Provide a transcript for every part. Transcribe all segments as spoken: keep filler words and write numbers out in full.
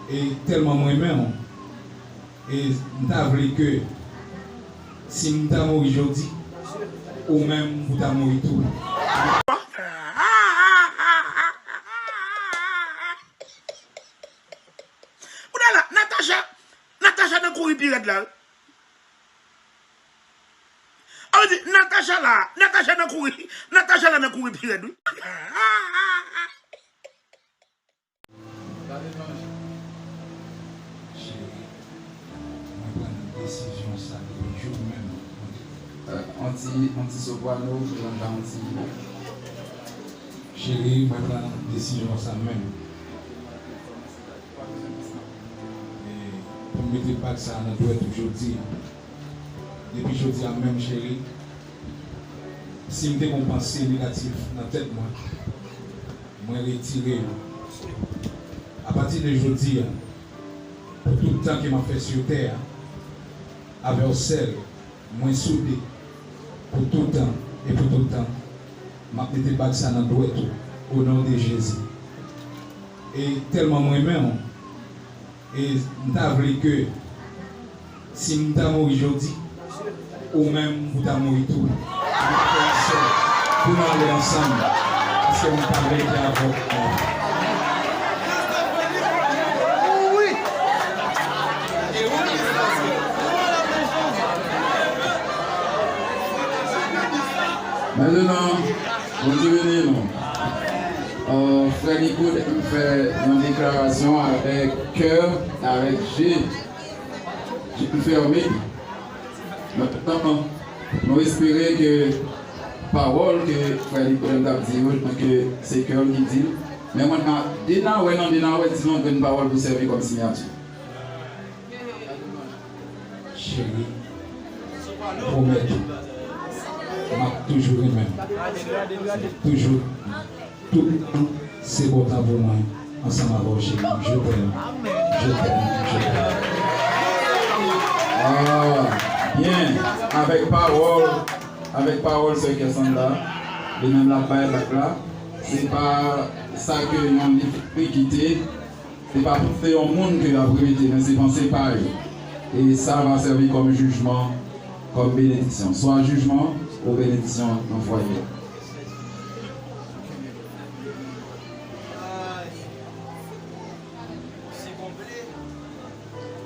E tèlman m renmen w, e m ta vle ke si m ta mouri jodi, ou menm ou ta mouri tou. Kounye a la, Natacha, Natacha nan kouri pi rèd la, wi. An di, Natacha la, Natacha nan kouri, Natacha la nan kouri pi rèd, wi. Cheri, mwen pran desizyon sa depi jou menm. Euh, on ti, on ti soprano, Janda, on ti. Cheri, mwen pran desizyon sa menm. E pou m mete bag sa nan dwèt ou jodi a. Depi jodi a menm, cheri, si m te gen yon panse negatif nan tèt mwen, mwen retire yo. Apati de jodi a, pou tout tan ke m ap fè sou tè a, avè w sèl, mwen soude pou tout tan e pou tout tan. M ap mete bag sa nan dwèt ou, o non de Jezi. E tèlman m renmen w, e m ta vle ke si m ta mouri jodi, ou menm ou ta mouri tou. Pou nou ale ansanm, paske m pa vle rete avè w. Mentnan, Bondye beni nou. Euh, Frè Nico, m fè yon deklarasyon avèk kè, avèk je, je m fèmen. Mentnan, nou espere ke pawòl ke Frè Nico t ap di yo, ke se kè l ki di l. Men mwen, a, de nawè, nan de nawè, di nou grenn pawòl pou sèvi kòm siyati. Cheri, pwomèt ou, m ap toujou renmen w. Toujou, tout tan, se bon tan pou mwen, ansanm avè w, cheri. Je t'aime, je t'aime, je t'aime. Ah, byen, avèk pawòl, avèk pawòl sè Cassandra, li menm l ap bay bak la. Se pa sa ke yon liv ekri kite, Se pa pou se yon moun ke y ap remete, men se panse pa yo. E sa va sèvi kòm jijman, kòm benediksyon. Swa jijman ou benediksyon nan fwaye a.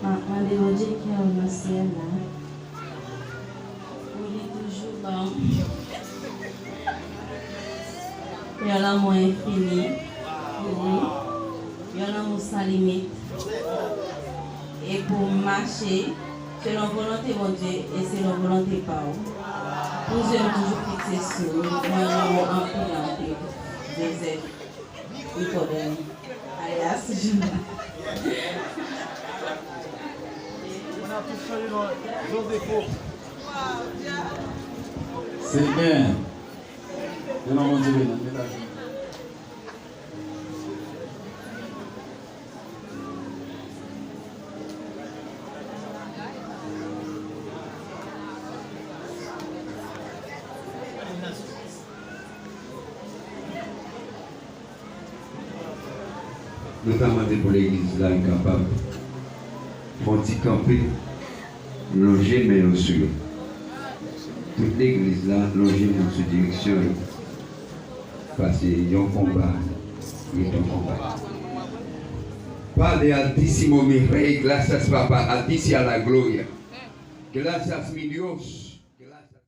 M ap mande Bondye kè w nan syèl la. Pou li toujou ban m yon lanmou enfini pou ou, yon lanmou san limit, e pou m mache selon volonte Bondye e selon volonte pa w. Pou zye m toujou fikse sou ou, mwen renmen w anpil, anpil. Joseph Nicodème, alias Juna. Se byen. Ke non Bondye beni. Nou ta mande pou legliz la kapab fè yon ti kanpe, lonje men yo sou yo. Tout legliz la lonje men yo sou direksyon yo. Paske yon konba, yon konba. Padre Altissimo mi Rey, gracias Papá, a ti sea la gloria. Gracias mi Dios.